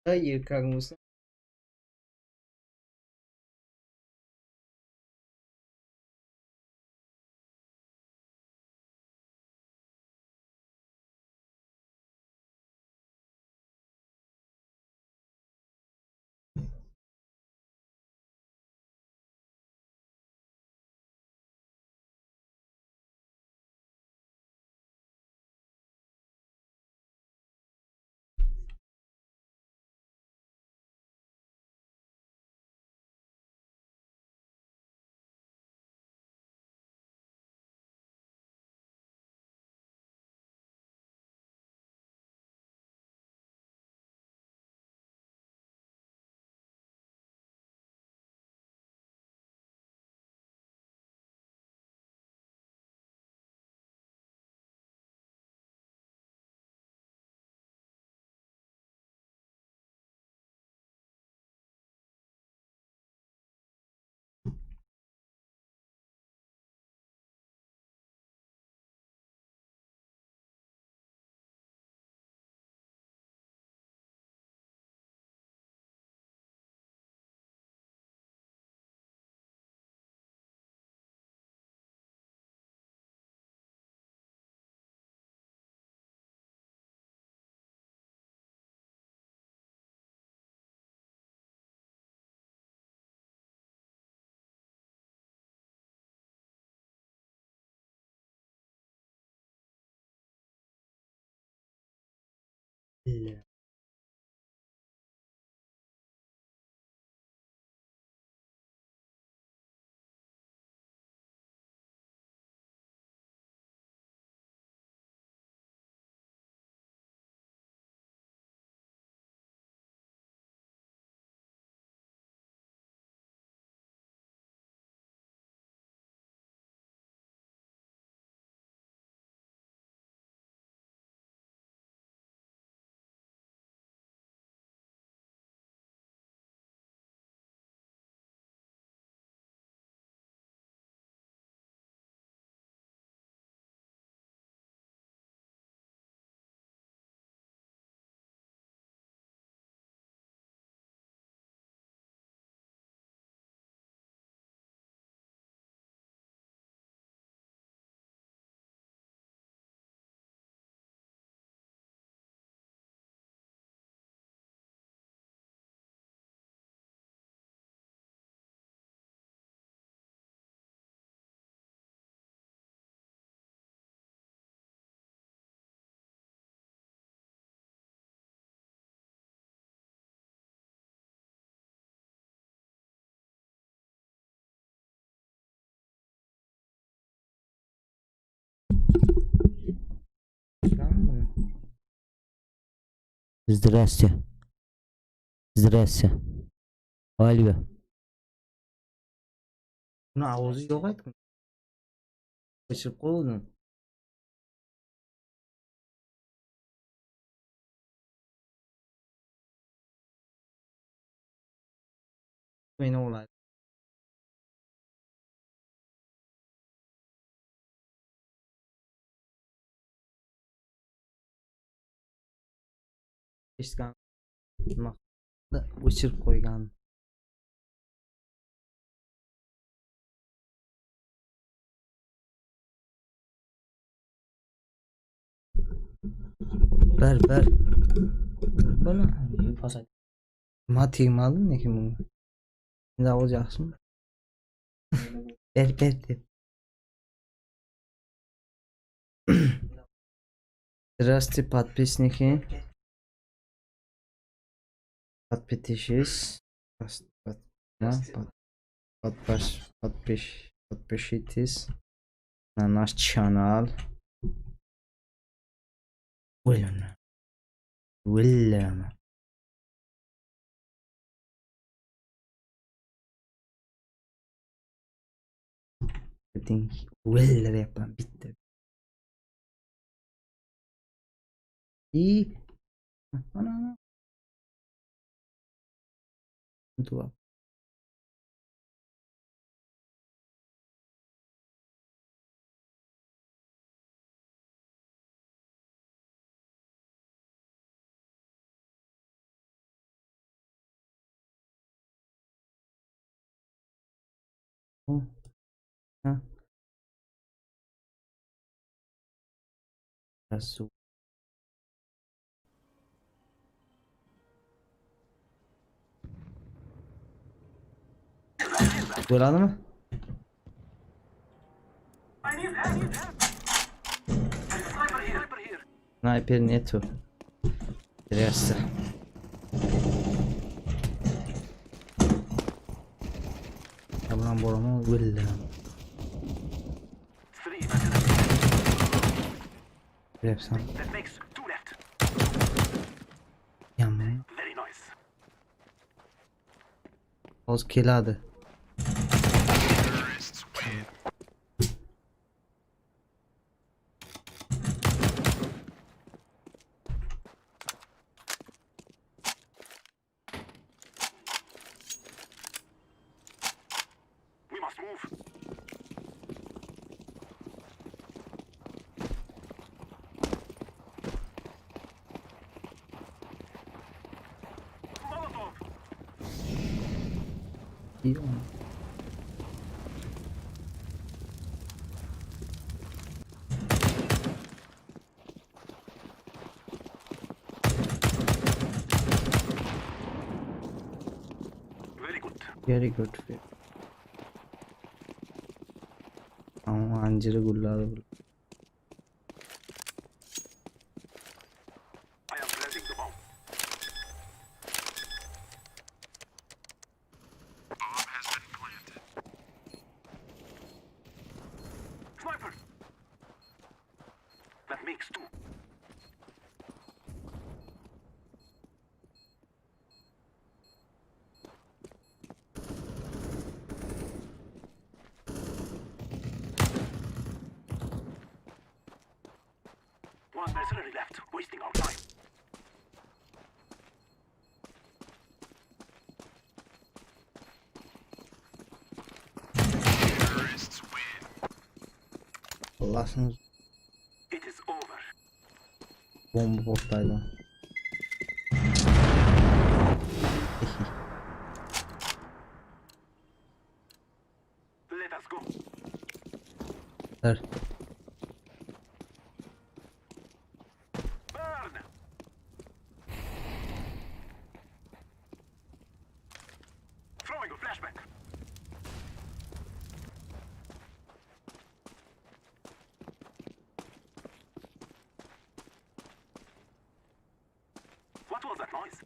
Erkakmisan? Здрасте. Здрасте. Алло. Buni ovozi yo'q aytdim. O'chirib qo'ydim. Meni o'ladi. Eshitgan nima o'chirib qo'ygan. Bir bir. Buni Pasayt. Nima tegmadim lekin bunga. Endi ovoz yaxshimi? Ber ber deb. Здравствуйте, подписники. Подпишитесь. Подпишитесь на наш канал. Уильям. Уильям. Уильям bitta. И ana ana. Ha. Rasu. Bo'ladimi? Sniper нету. Здрасте. Ya bilan boraman, o'ldim. Bilyapsan. Yamma. Hozir keladi. İyi onu. Very good. Ama anjiri gulladi. One mercenary left, wasting our time. Allah'ını It is over. bomba portlaydı. Let us go. Dur. Burn! Throwing a flashbang. What was that noise?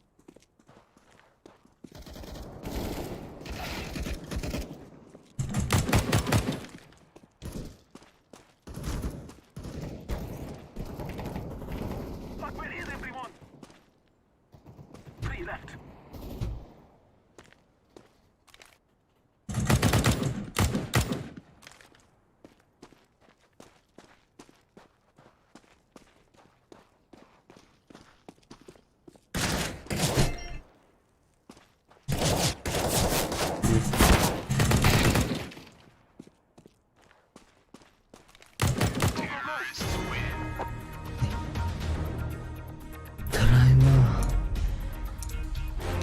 Fuck, where is everyone? Three left. Trayma.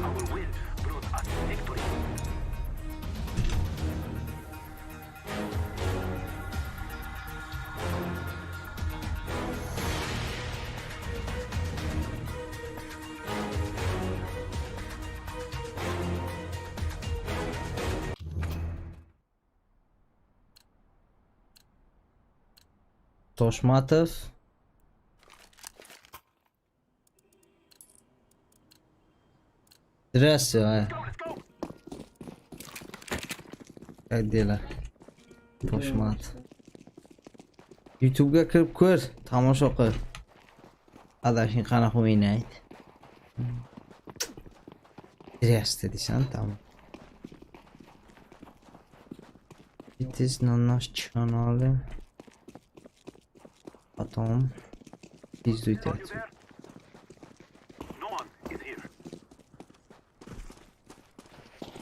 Our will brought us victory. Toshmatov. Здрасте, а. Go, let's go! Как дела? Toshmat. YouTube'ga kirib ko'r, tomosha qil. Adashing qanaqa o'ynaydi. Здрасте deysan, tamam. It is на наш канале. Потом пиздуйте Are you отсюда. there? No one is here.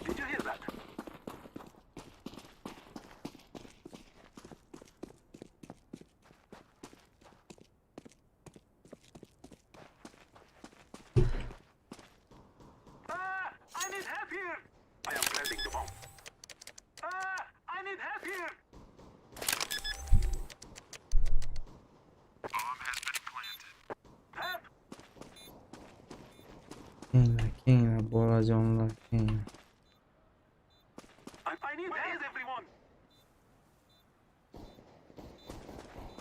Did you hear that? Ah, I need help here. I am planting the bomb. Ah, I Help here! Help! Kengla, kengla, bolajonlar, kengla. I need Where is everyone?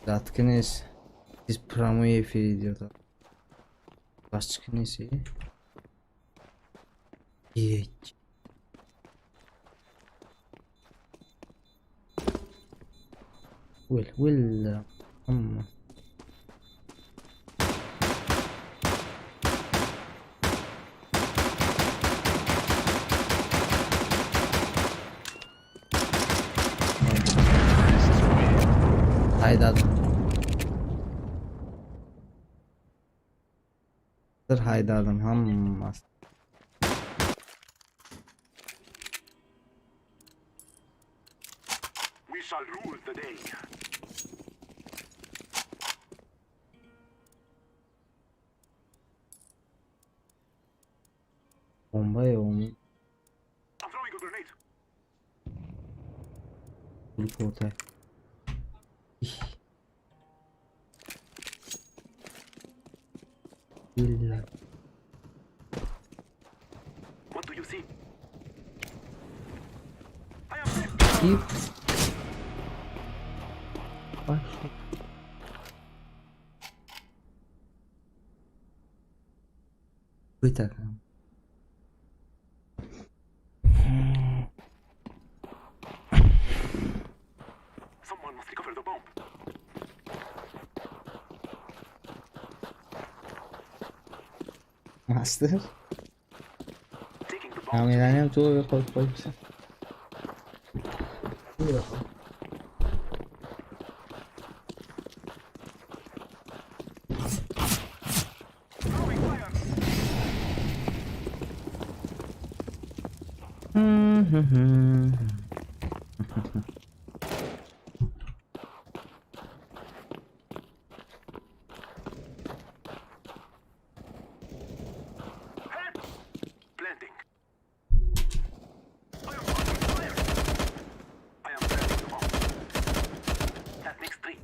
Заткнись. Здесь прямой эфир идет. Заткнись. Едь. Will, will. Amma. Haydadım. Haydadım hammasi. We shall rule the day. Bomba yo'qmi? I'm throwing a grenade. Kulp o'rta. Ih. Billa. What do you see? I am dead. Ip. Boshla. O'takan. Someone must recover the bomb. Master. Taking the bomb. Kamerani ham to'g'ri qo'yib qo'yibsan. Throwing fire. Help! Planting. I am under fire. I am planting the bomb. That makes three.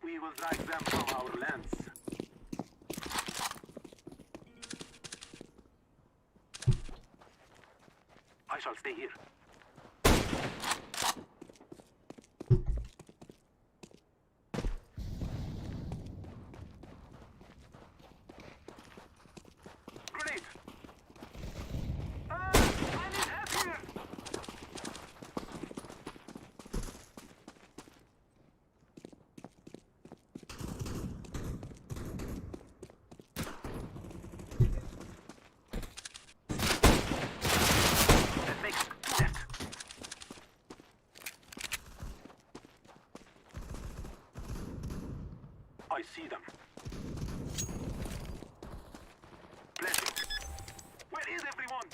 We will drive them from our lands. I shall stay here. Grenade! Ah, I need help here! That makes two left. I see them. Planting. Where is everyone?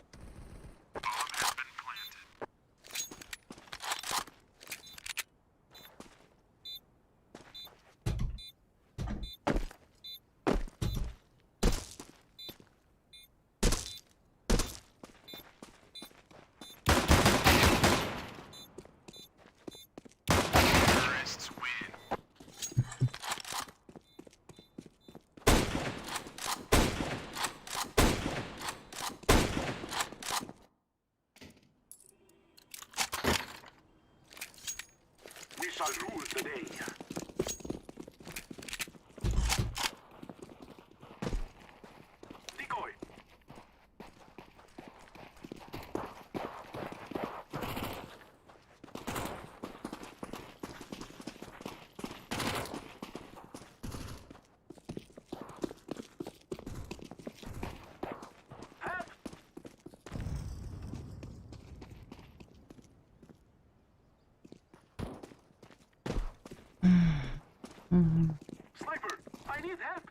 We shall rule the day. Decoy. Sniper, I need help.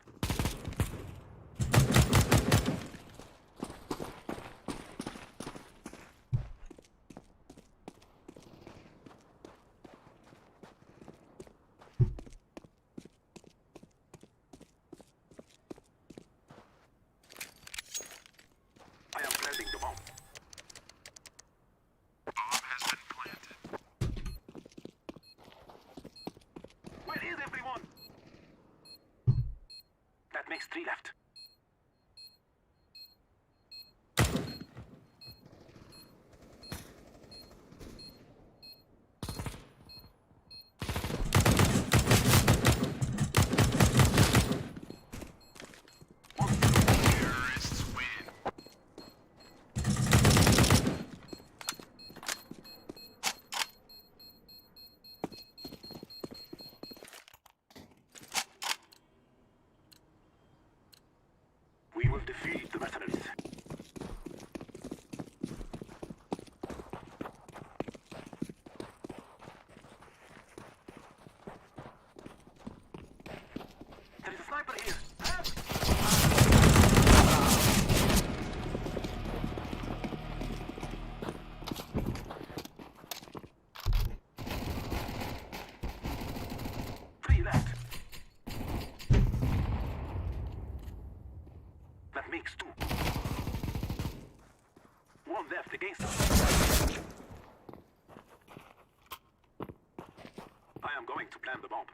I am planting the bomb. Bomb has been planted. Where is everyone? That makes three left. Terrorists win. We will defeat the mercenaries. There is a sniper here. Help! Three left. That makes two. One left against us. I am going to plant the bomb.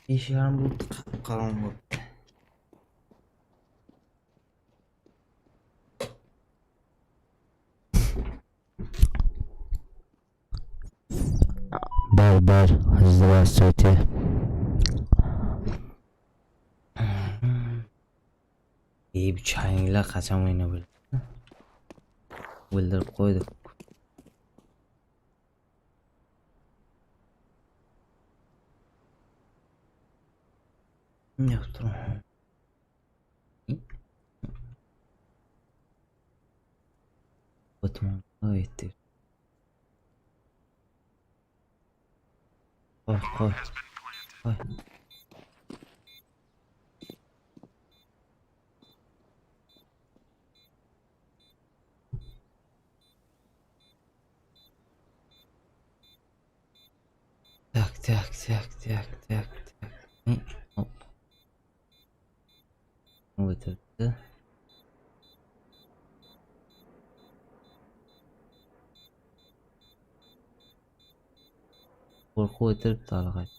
5:30 bo'libdi, qop-qorong'i bo'libdi. Bar-bar, здравствуйте. Ey, bu changlar qachon o'ynab bo'ladi? O'ldirib qo'ydik. Yo'q, turma. Qo'y, qo'y. Qo'y. Так, так, так, так, так, так. Hop. O'tiribdi. Qo'rqib o'tiribdi hali.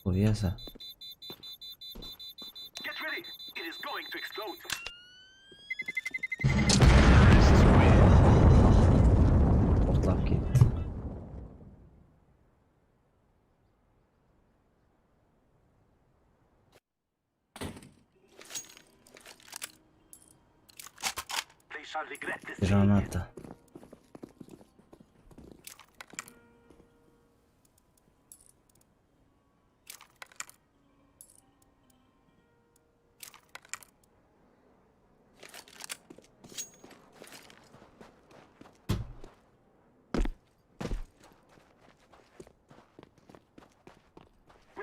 Ko'ryasan. Get ready! It is going to explode! Portlab ketdi. They shall regret this day. Granata.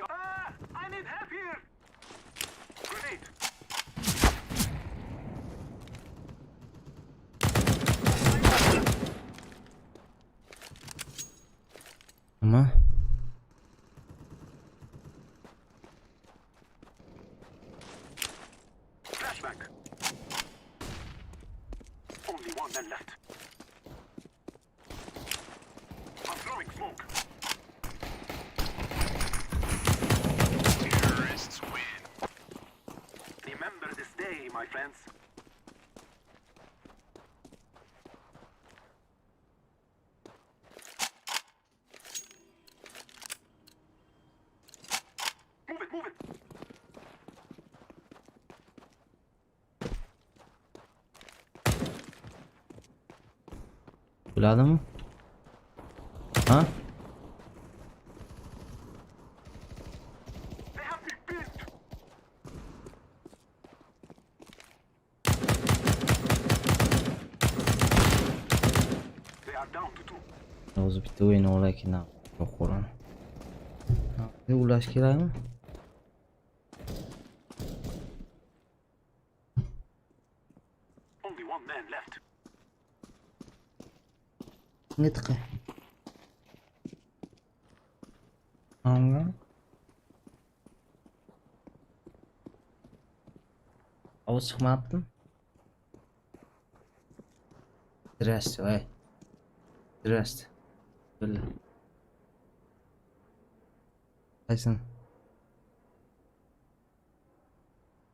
Ah! I need help here! Grenade! Nima? Flashback! Only one man left. I'm throwing smoke. Terrorists win. Remember this day, my friends. Bo'ladimi? Ha? They have me pinned. They are down to two. O'zi bitta o'yin olaykin, yo'q qo'lini. Ulash kerakmi? Only one man left. Nitqi. Anga. Ovoz chiqmabdimi? Здрасте, voy. Здрасте. Bo'ldi. Qaysini?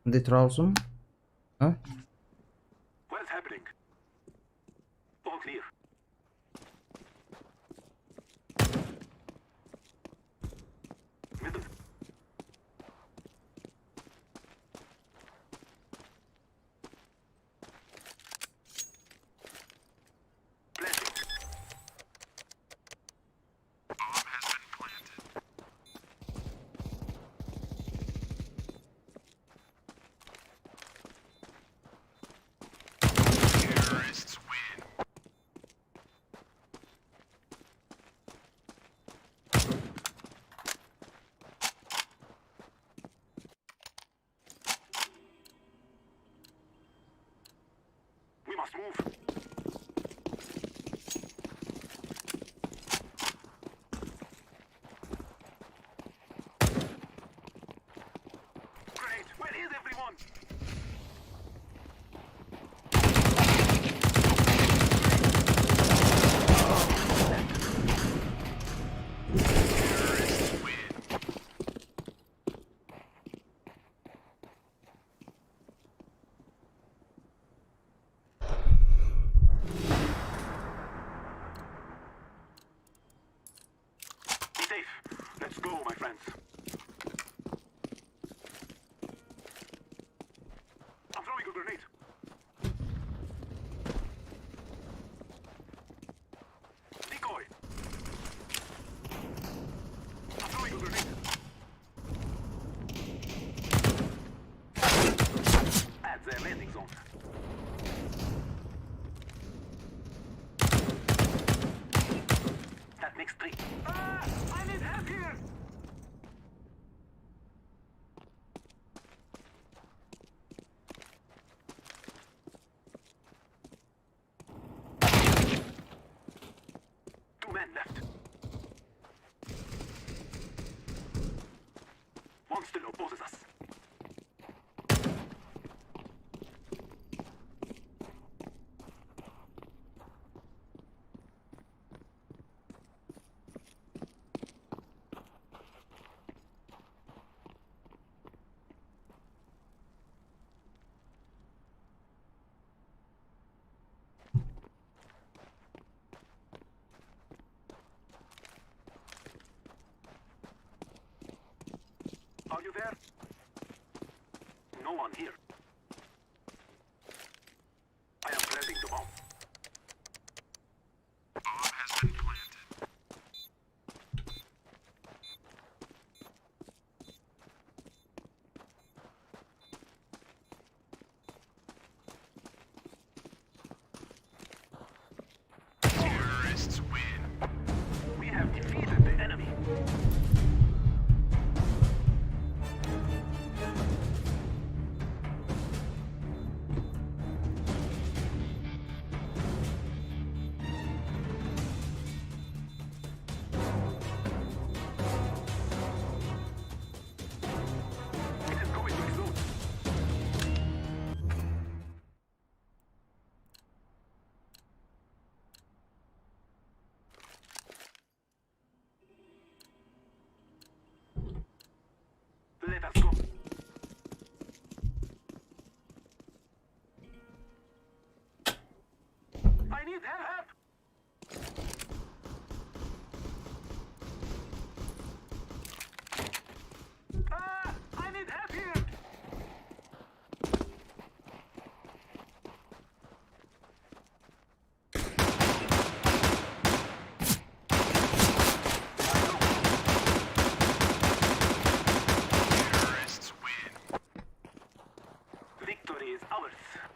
Bunday tura olsinmi? Ha? What is happening? All clear. Middle. Planting. We must move. Great. Where is everyone? Be safe. Let's go, my friends. I'm throwing a grenade. Decoy. I'm throwing a grenade. At their landing zone. That makes three. Ah! I need help here! Two men left. One still opposes us. Are you there? No one here. I am planting the bomb. We have defeated the enemy.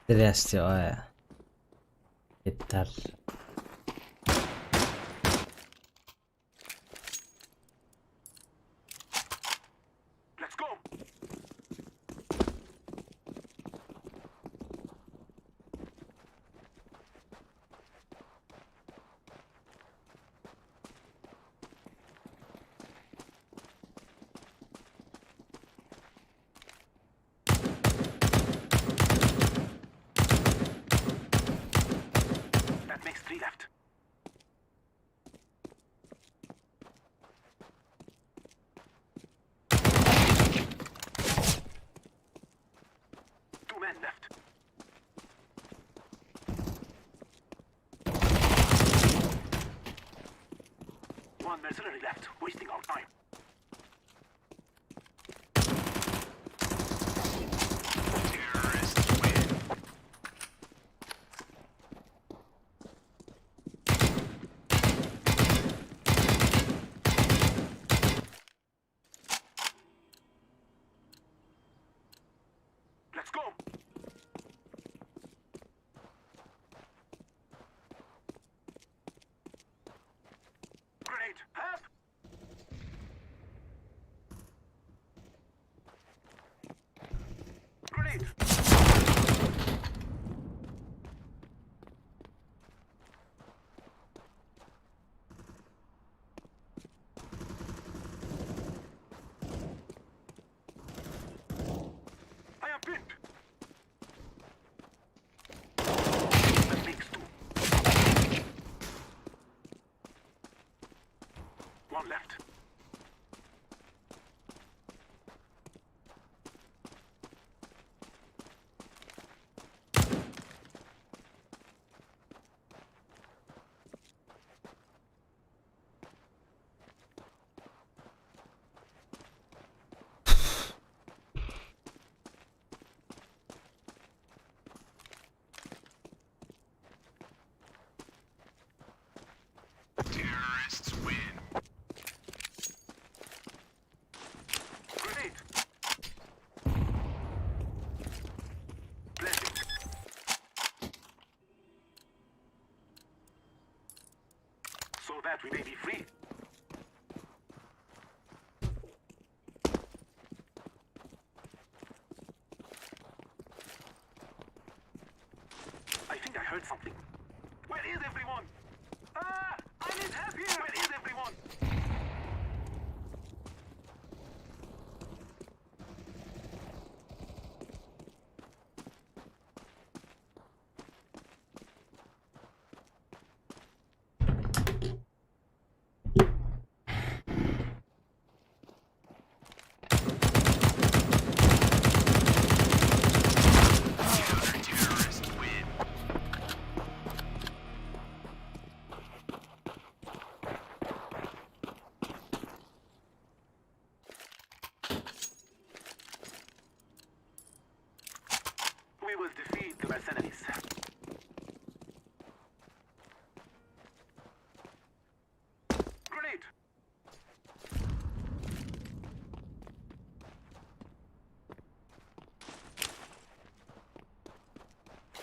Здрасте, ой. Yeter. Let's go. That makes three left. Two men left. One mercenary left, wasting our time. Terrorists win. Let's go. Grenade, help! Grenade! I am pinned! That makes two. One left. Terrorists win. Grenade. Planting. So that we may be free. I think I heard something. Where is everyone? Ah! I need help here! Where is everyone? Terrorists win. We will defeat the mercenaries. Grenade!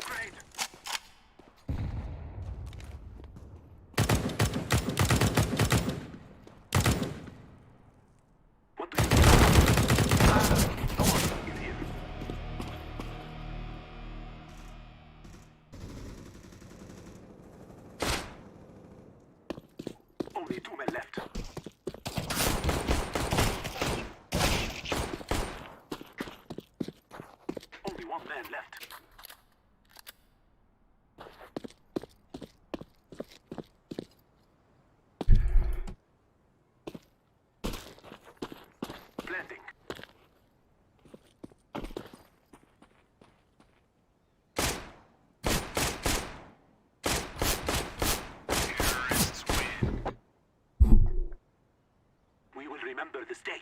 Grenade! What do you think? No one is here. Only two men left. Only one man left. Planting. Terrorists win. We will remember this day.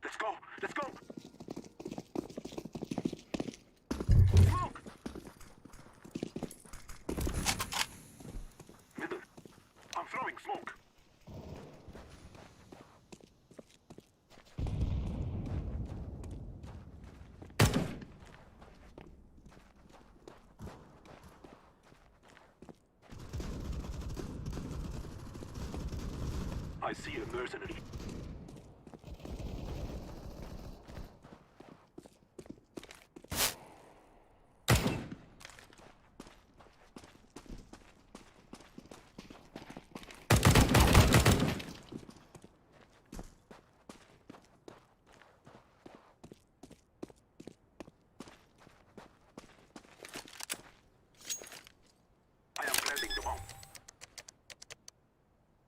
Let's go! Let's go! Smoke! Middle. I'm throwing smoke. I see a mercenary. I am planting the bomb.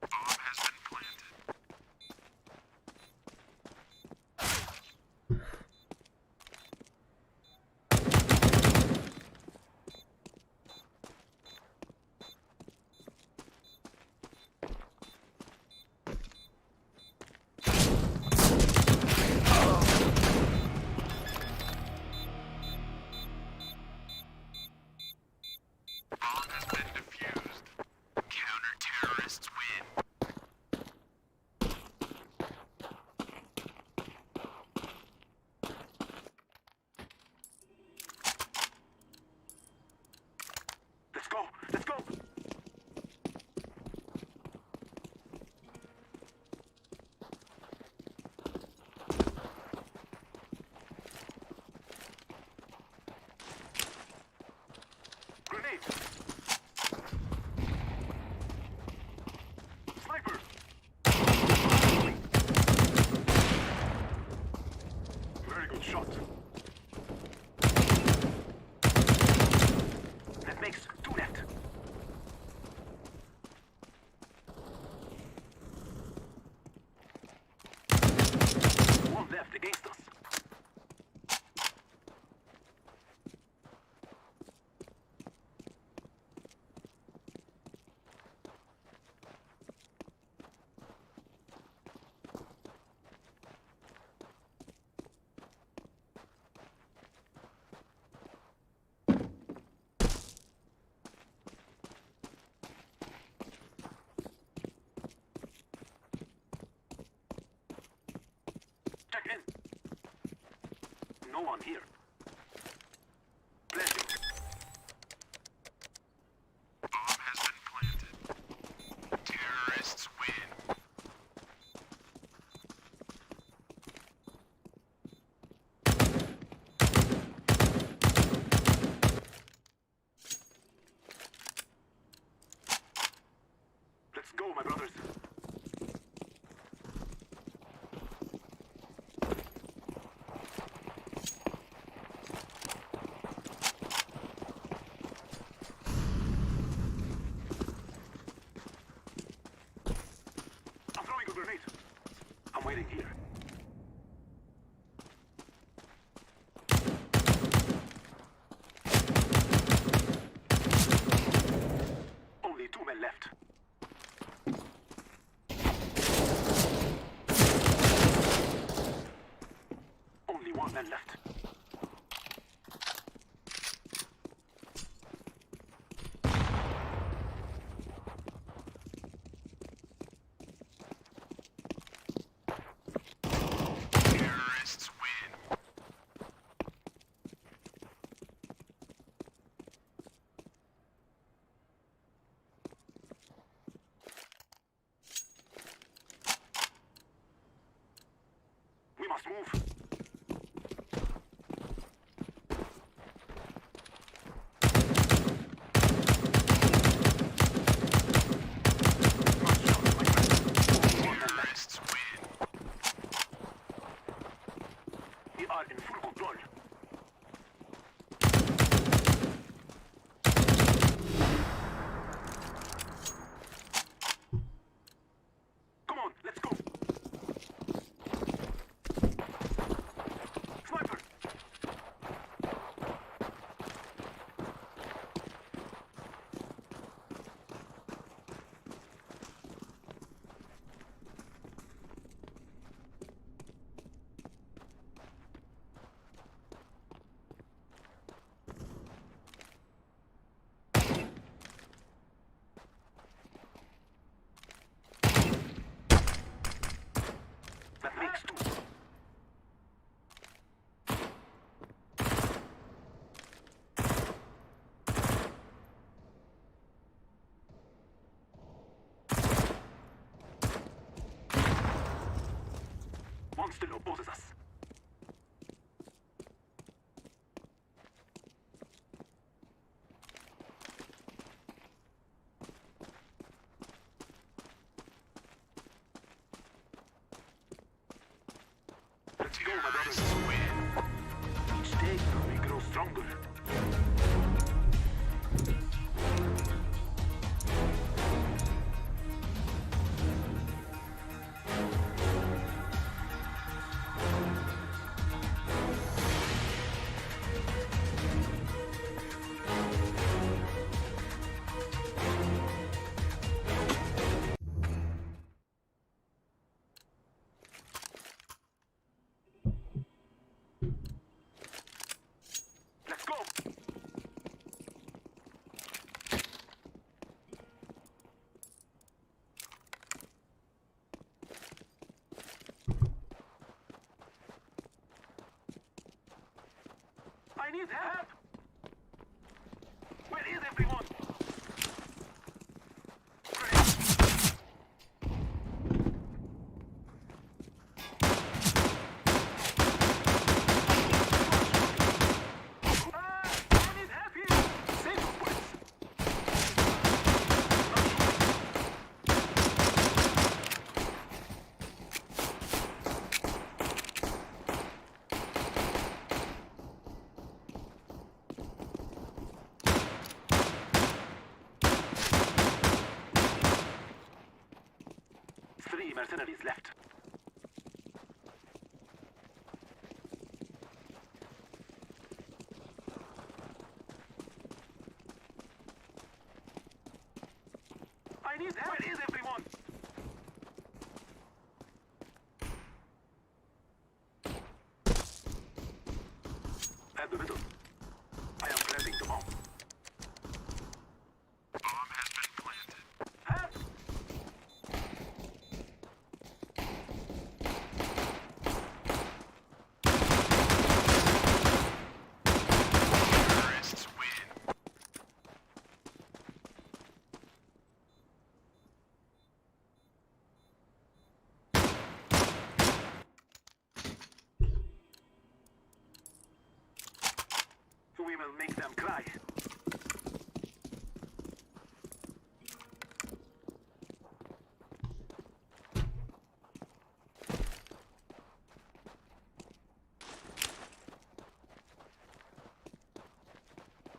Bomb has been planted. Bomb has been defused. Counter-terrorists win. Let's go! Let's go! Grenade! Sniper! Very good shot. That makes two left. One left against us. Check in. No one here. Planting. Bomb has been planted. Terrorists win. Let's go, my brothers. I'm throwing a grenade. I'm waiting here. Only two men left. Only one man left. One still opposes us. Let's go, my brothers. Win. Each day we grow stronger. Let's go. I need help. Where is everyone? Great. Ah, I need help here. Save those bullets. Three mercenaries left. I need help. Where is everyone? At the middle. I am planting the bomb. Bomb has been planted. Help! Terrorists win. We will make them cry.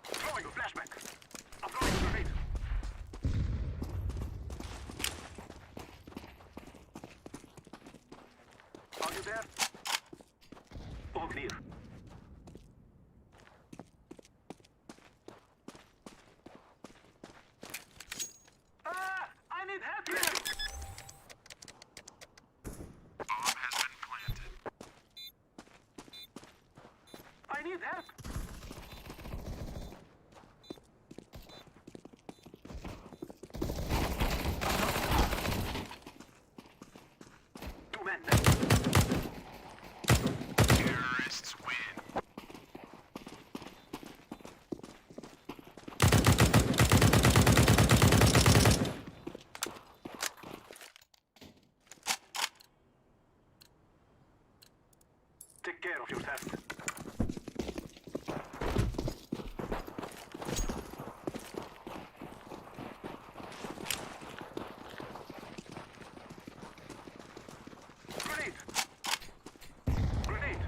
Throwing a flashbang. I'm throwing a grenade. Are you there? All clear. Ah! I need help here! Bomb has been planted. I need help! Two men left. Terrorists win. Take care of yourself. Grenade! Grenade!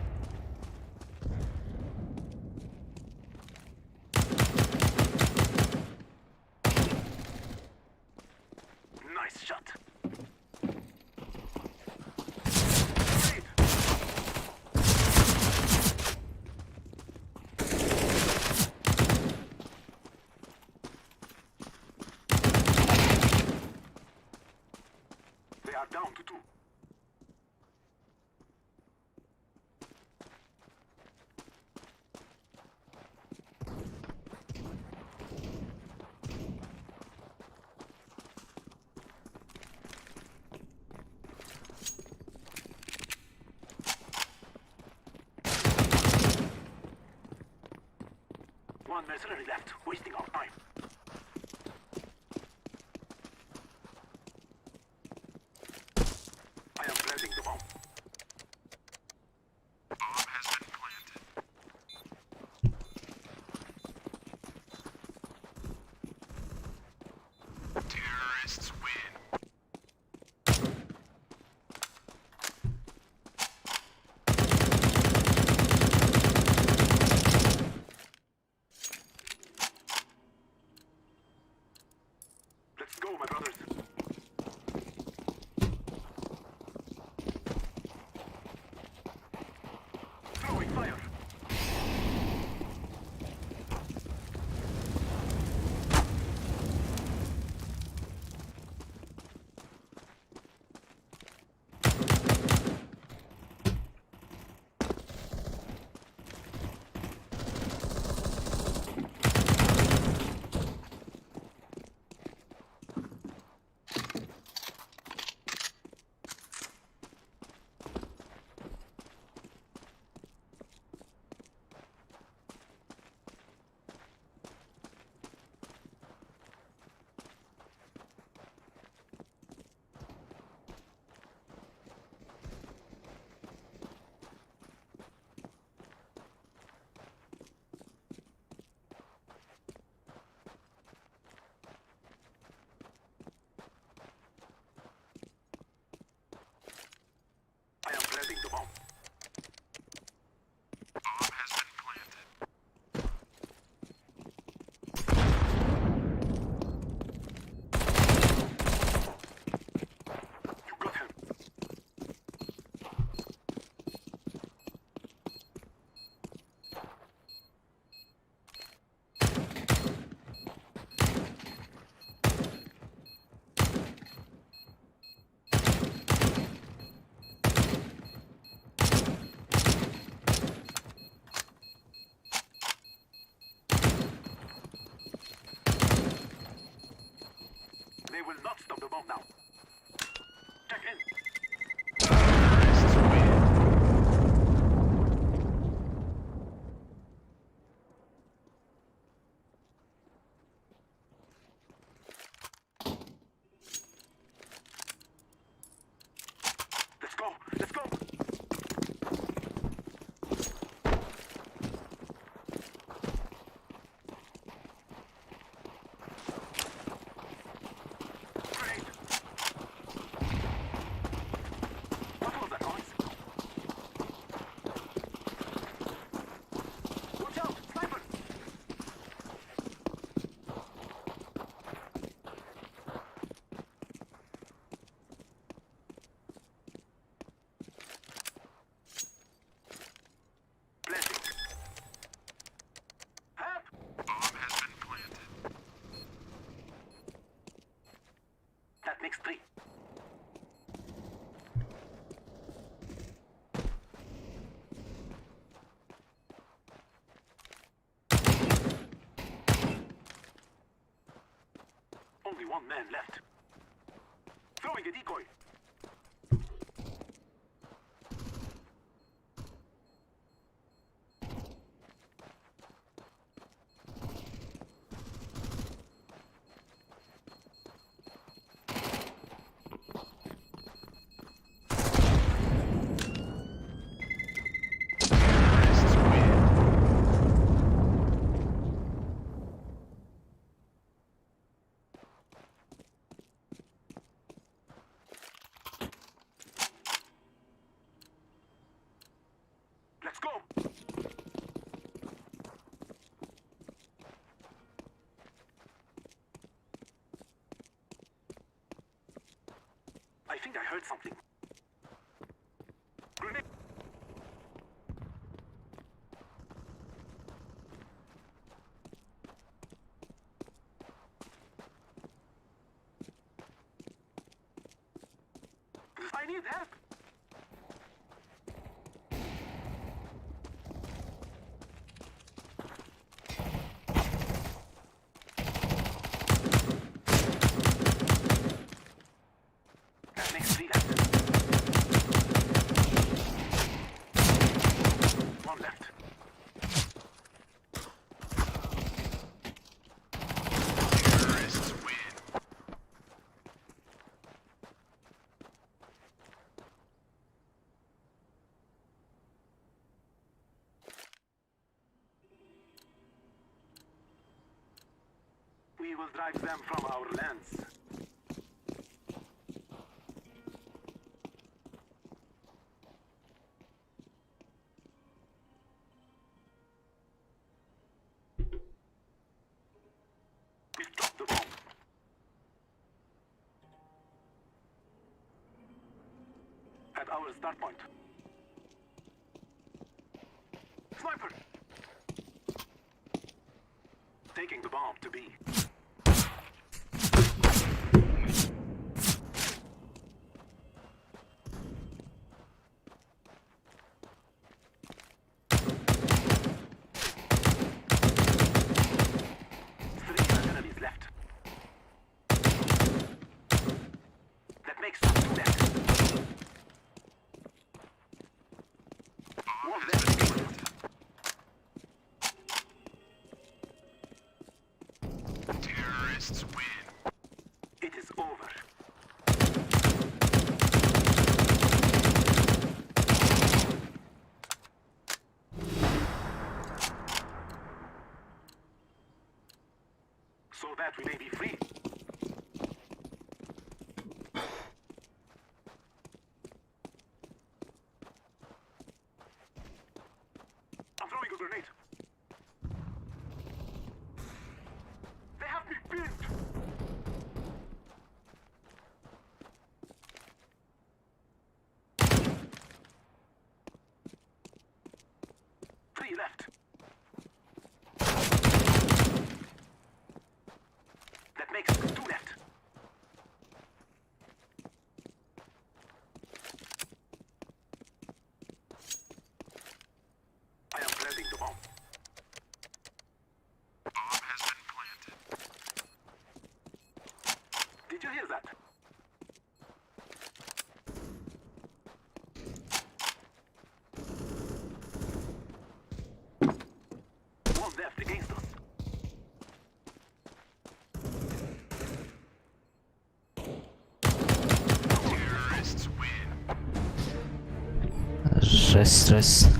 Nice shot. Grenade! They are down to two. One mercenary left, wasting our time. I am planting the bomb. bomb now. Check in. Terrorists win. Let's go. Let's go. Grenade. What was that noise? Watch out! Sniper! Planting. Help! Bomb has been planted. That makes three. Only one man left. Throwing a decoy. Terrorists win. Let's go. I think I heard something. Grenade. I need help. That makes three left. One left. Terrorists win. We will drive them from our lands. We've dropped the bomb. At our start point. Sniper! Taking the bomb to B. Three enemies left. That makes two left. Bomb One has left. been planted. Terrorists win. It is over. So that we may be free. I'm throwing a grenade. They have me pinned. Three left. That makes Stress, stress.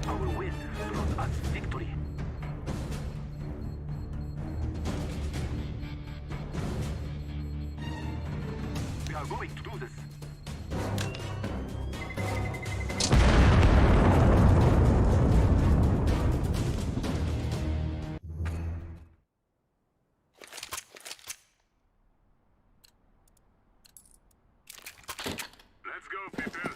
Our win brought us victory. We are going to do this. Let's go, people.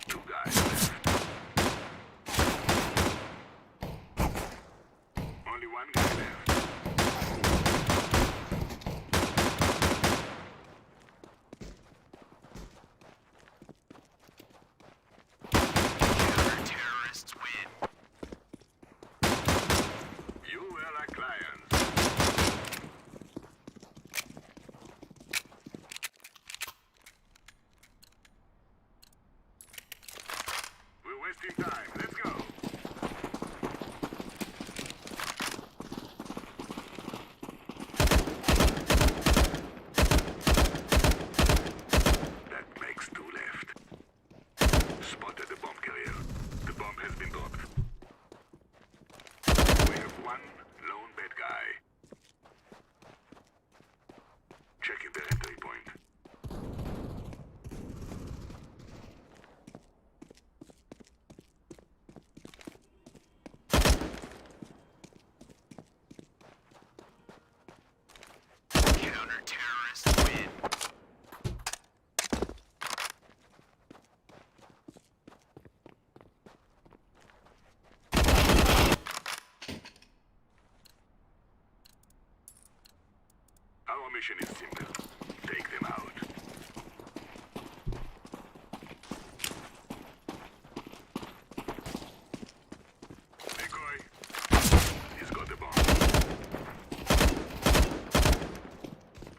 Two guys left. Only one guy left. Counter-terrorists win. You were like lions. We're wasting time. Let's go. That makes two left. Spotted the bomb carrier. The bomb has been dropped. We have one lone bad guy. Checking the entry point. Counter-terrorists win. Our mission is simple. Take them out. Decoy. He's got the bomb.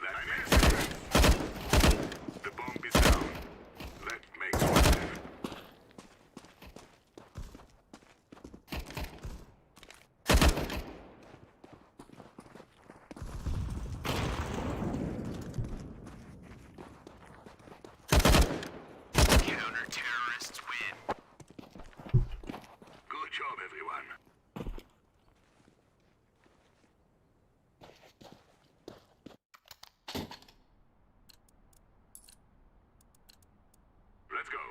That makes sense. The bomb is down. That makes one left. Counter-terrorists win. Good job, everyone. Let's go.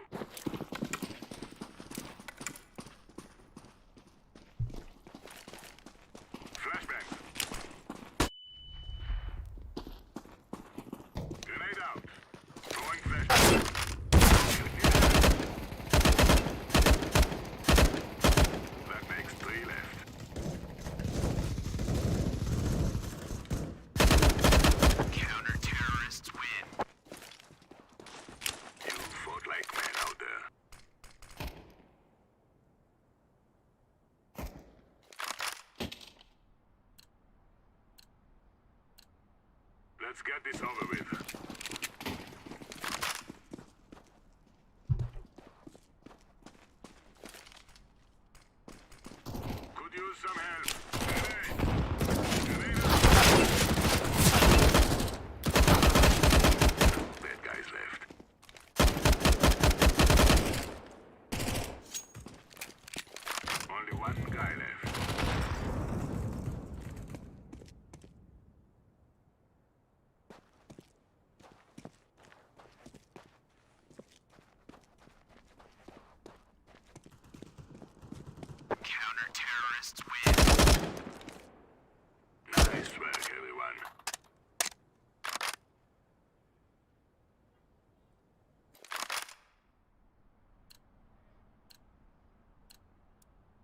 Flashbang. Grenade out. Throwing flashbang. That makes three left. Counter-terrorists win. You fought like men out there. Let's get this over with. Could use some help. Grenade! Grenade out. Two bad guys left. Only one guy left. Counter-terrorists win. Nice work, everyone.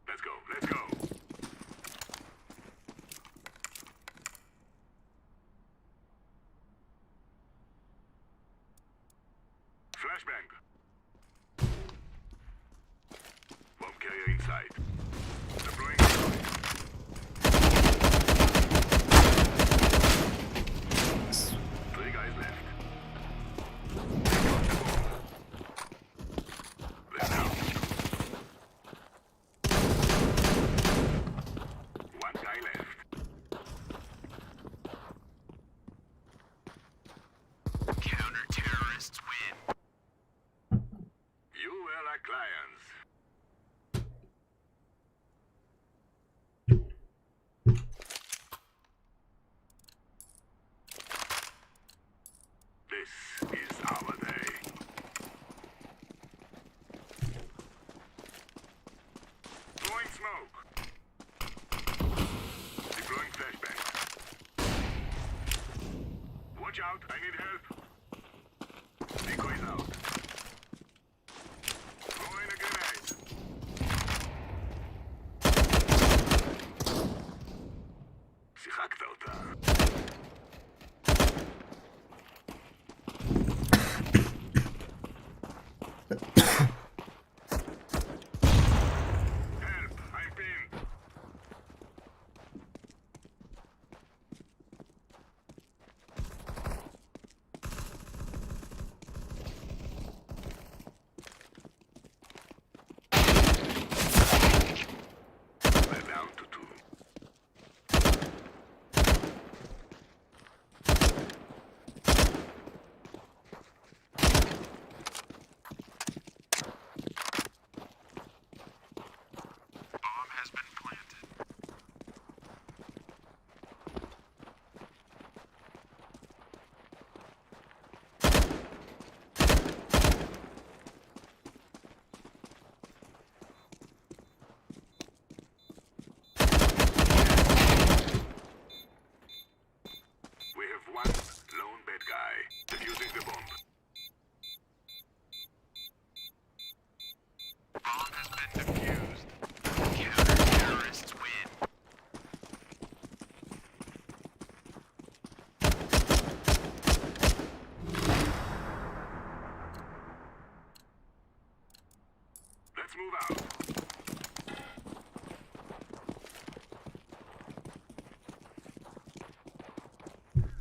Let's go, let's go. Flashbang. Bomb carrier inside. Deploying decoy. This is our day. Throwing smoke. Deploying flashbang. Watch out, I need help. Decoys out. Throwing a grenade. שיחקת אותה. Help! I'm pinned. They're down to two. Bomb has been planted. We have one lone bad guy defusing the bomb. Bomb has been defused. Counter-terrorists win. Let's move out.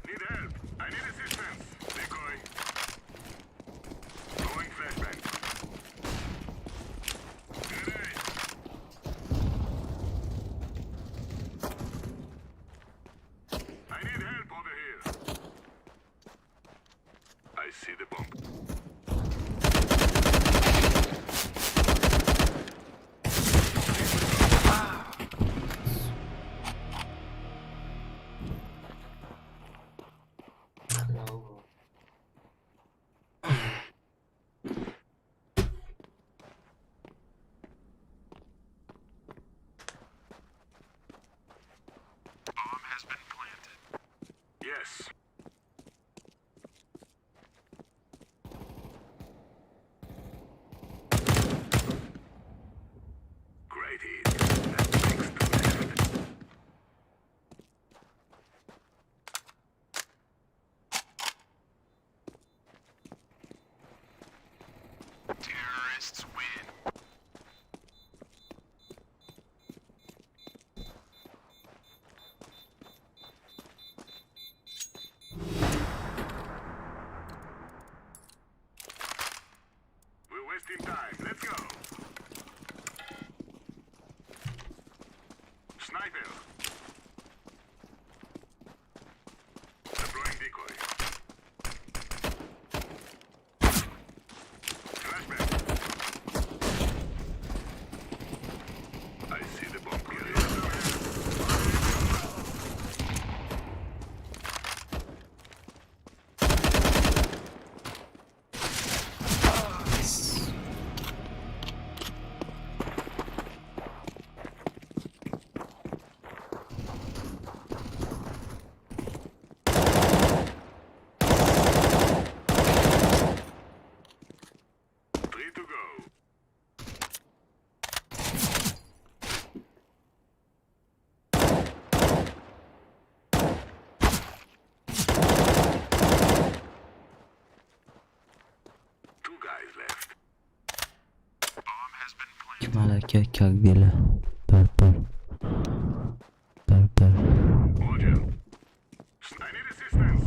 Need help. I need assistance. Decoy. Throwing flashbang. Grenade. I need help over here. I see the bomb. Bomb has been planted. Yes. Great hit. That makes two left. Terrorists win. We're wasting time. Let's go. Sniper. Deploying decoy. Flashbang. I see the bomb clearly. Three to go. Two guys left. Bomb has been planted. Malaka как дела? Пер-пер. Пер-пер. Roger. I need assistance.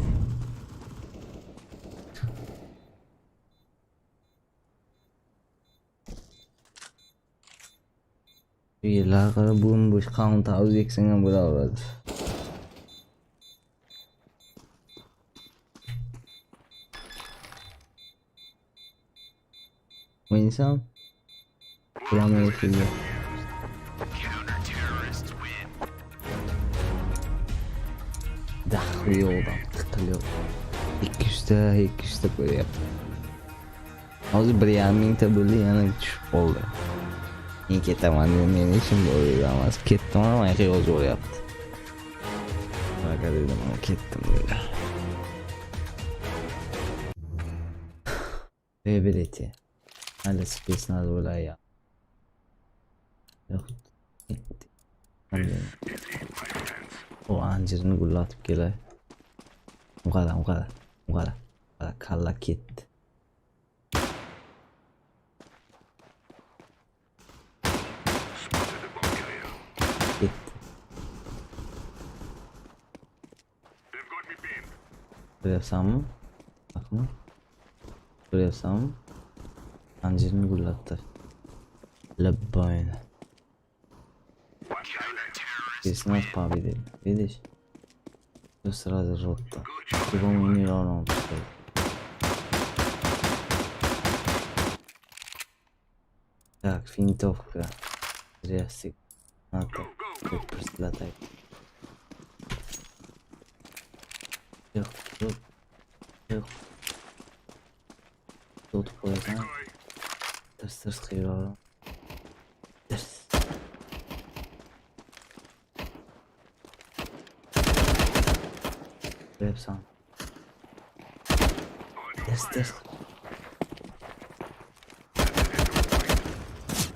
Yerlar qara bo'm-bo'sh qavun tarvuz eksang ham bo'laveradi. O'ynaysam? Prямой efirda. Counter-terrorists win. Daxli yo'qdan tiqilib 200 3 ta, 2 ta qo'yyapti. Hozir 1,5 mingta bo'ldi, yana tushib qoldi. Men ketaman dedim, meni ishim bor dedi hammasi. Ketdim, mana yozib yuboryapti. Aka dedim, ketdim dedi. Выберите. Mayli, спецназ bo'lay ya. Yo'q. O anjirini gullatib kelay. Uqara, uqara, uqara. Qara, kalla ketdi. Spotted the bomb carrier. Ketdi. They've got me pinned. Ko'ryapsanmi? Baqmi? Ko'ryapsanmi? Anjirini gullatdi. Labboyni. One guy left. Спецназ победил. Видишь? Все сразу рота. Good job. По-моему, не равно. Так, винтовка. Зря. Надо. Go, go, go. Прислатай. Yo'q, yo'q. Yo'q. O'tib qo'yasan. Decoy. Tirs tirs qilib. Tirs. Ko'ryapsan. Tirs tirs.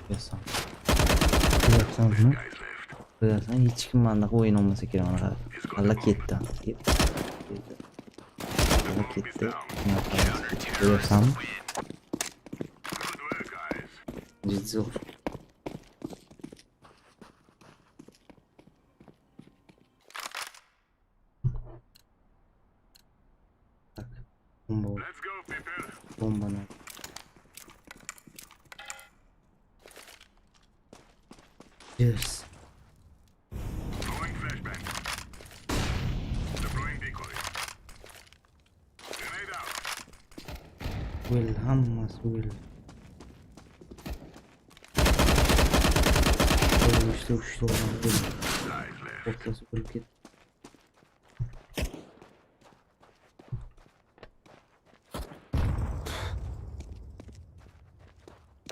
Ko'ryapsan. Ko'ryapsanmi? Guys left. Ko'ryapsan, hech kim mandaqa o'yin olmasa kerak, mana qara. Alla ketdi. Ketdi. Ketdi. Alla ketdi. Ko'ryapsanmi? Good work, guys. Jiddiy zo'r. Так, bomba, Let's go, people. bombani. Yes. Throwing flashbang. Deploying decoy. Grenade out. O'l, hammasi o'l. Uchta, uchta odam o'ldi. Guys left. O'rtasi o'lib ketdi.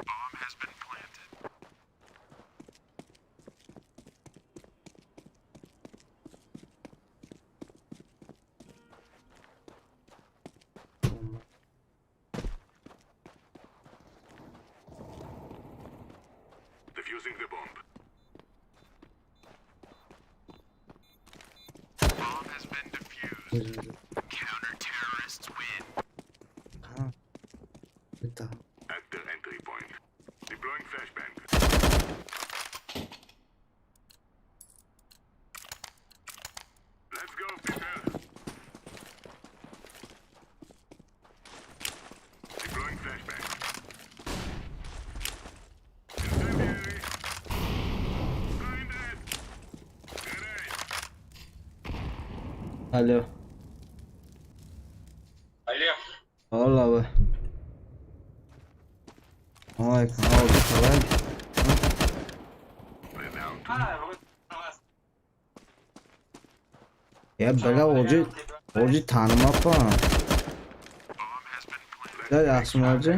Bomb has been planted. Bomba. Defusing the bomb. Bomb has been defused. O'z-o'zi. Counter terrorists win. Ha. Bitta. At their entry point. Deploying flashbang. Let's go, people. Deploying flashbang. Incendiary. Blinded. Grenade. Alo. Alo. Vallahi. Alaykum, oldu qalay. They're down to Ha, bu Ya belə ocu tanımapman. Bomb has been planted. Ya yaxşımı ocu?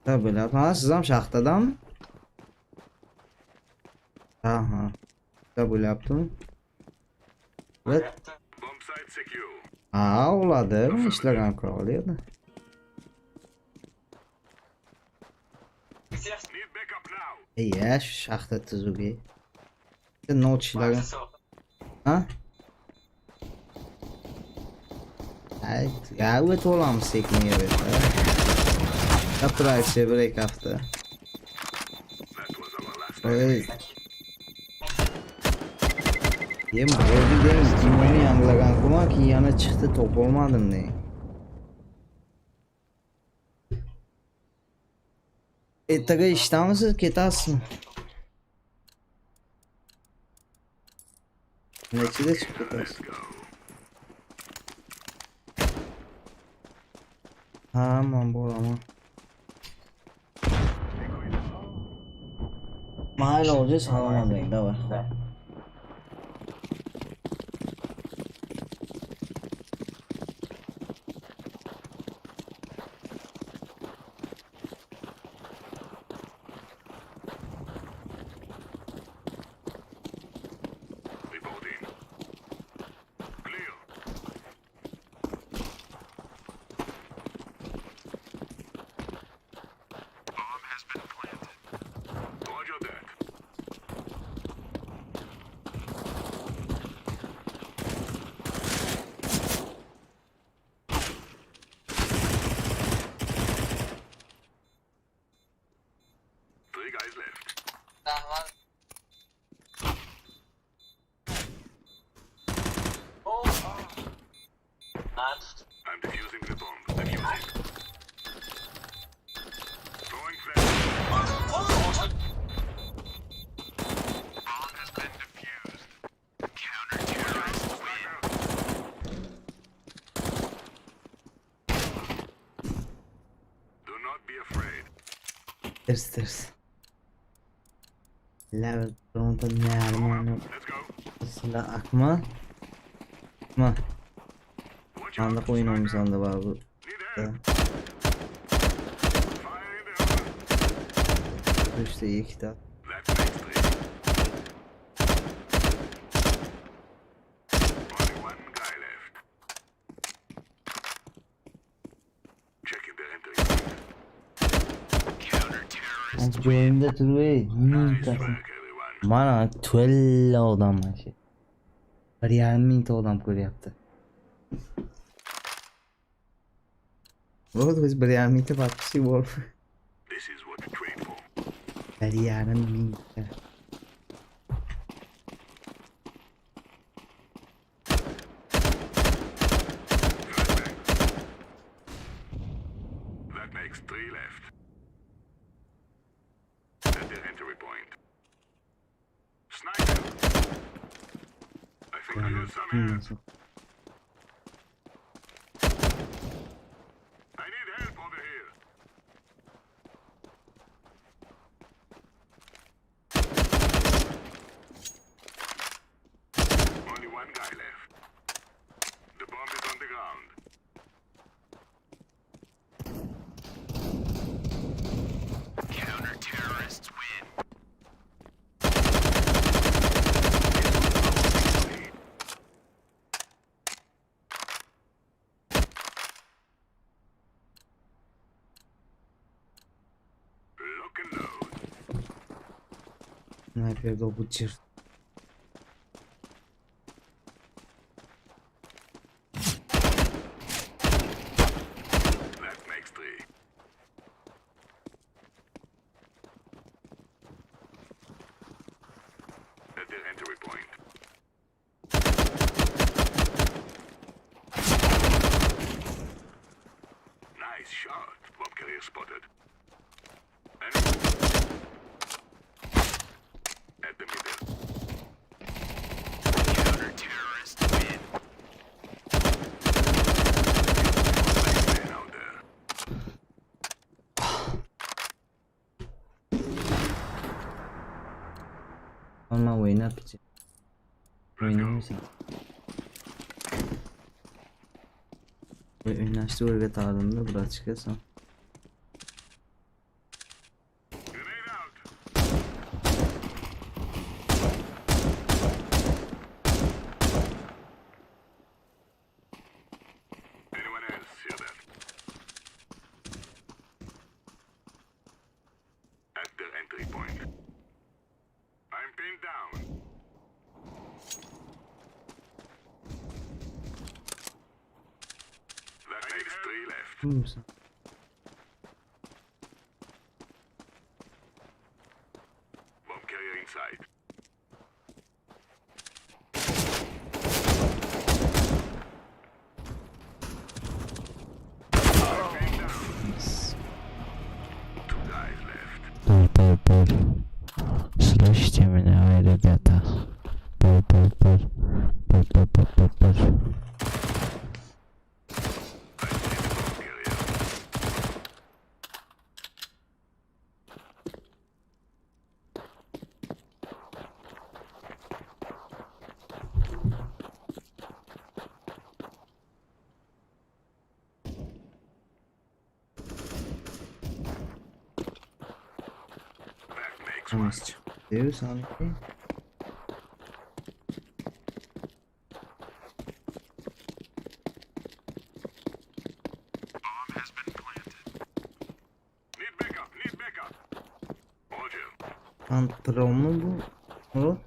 Ya belə. Ha, siz ham shaxtadanmi? Ha, ha. Ya bo'lyaptimi? Evet. bomb site secure. Ha, oladi. Ishlagan qurol edi. Need backup now. Iya, shu shaxta tuzugi. Not ishlagan. Ha? Ay, ya o'tib olamiz sekin yerga. Gapiraychi bir ikki hafta. That was our last. Ey. Yema, o'zi dengiz Dimoni yangilagan kuma, keyin yana chiqdi, topolmadim de. Ertaga ishdamisiz, ketasizmi? Nechida chiqib ketasiz? Let's go. Ha, man boraman. Mayli o'zi, salomat bo'ling, давай. guys left. I'm defusing the bomb. Defusing. Throwing flash. Bomb has been defused. Counter-terrorists win. Do not be afraid. Ters ters. Level bironta нормально. Let's go. Silah akma. Ma. Watch out. Qanaqa o'yin o'ynaysan da baribir. Need help. Fire in the hole. Uchta ikkita. That makes three. Only one guy left. Checking their entry point. Counter-terrorists Joyimda turib, Nice mingtasi. work, everyone. Mana to'la odam mana shu. 1,5 mingta odam ko'ryapti. Bo'ldi, biz 1,5 mingta подписчик bo'ldi. This is what you train for. 1,5 mingta. Flashbang. That makes three left. At their entry point. Sniper! I think I heard some here. Hammasi. I need help over here. Only one guy left. The bomb is on the ground. Counter-terrorists win. Lock and load. Snayperda obuchir. That makes three. At their entry point. Nice shot. Bomb carrier spotted. Enemy. At the middle. Counter-terrorists win. Man out there. Normal o'ynab ichi. O'ynamaysan. O'ynashni o'rgatardimda, братишка sen. Grenade out. Anyone else hear that? At their entry point. I'm pinned down. That makes three left. Kimsan? Bomb carrier inside. Pinned down. Two guys left. Пыр, пыр, пыр. Слышите меня, эй, ребята? Пыр, пыр, пыр. Пыр, пыр, пыр, пыр, пыр. I see the bomb carrier. That makes one. Hammasi chiqdi-yu sanki. Bomb has been planted. Need backup, need backup. Roger. Antronmi bu? Murod?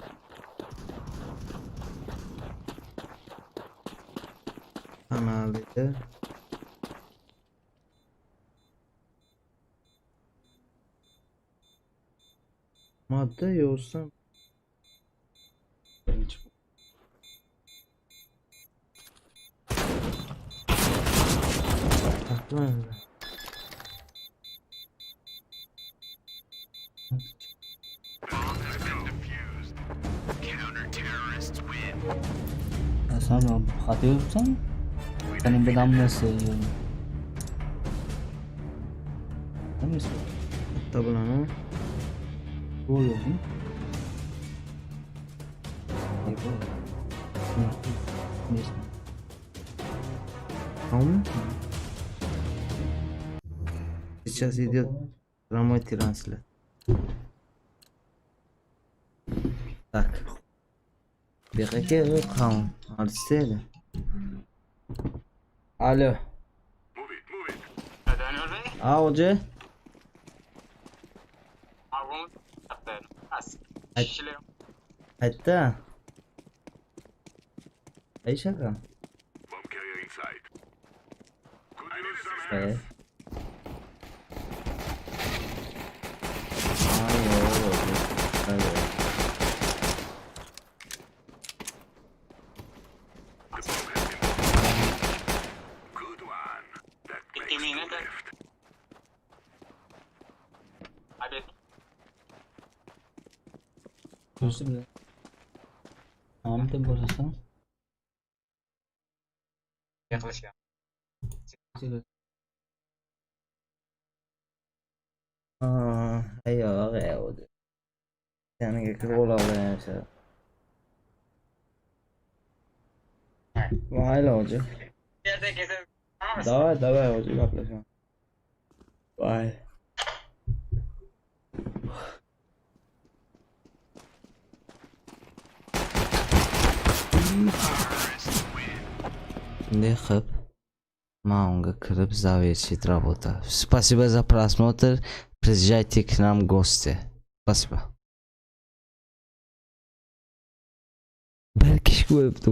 Kanalida. Madda yozsam. Birinchi. Taqmayman. Bomb has been defused. Counter-terrorists win. Sen xato yozibsan. Senin bilan nima? Bitta bilan a? To'g'ri yozding. Neyse. Tamam. Сейчас идет прямой транслят. Так. Bu yoqqa qavm artist. Alo. Move it, move it. A, hoca. Qayerda? Qaysi aka? Bomb carrier inside. Could use some E. help. Ha, yo'q, yo'q. The bomb has been Good one. That makes two left. Ko'rsa bilan. Bitta bosasan. Yaqlashgan. Ha, yo'q, yo'q. Yoniga kirib ololmayapsan. Mayli, hoji. Давай, давай, hoji, gaplashaman. Voy. Terrorists win. Bunday qilib man unga kirib завершить работа. Спасибо за просмотр. Приезжайте к нам в гости. Спасибо. Bir kishi ko'ribdi.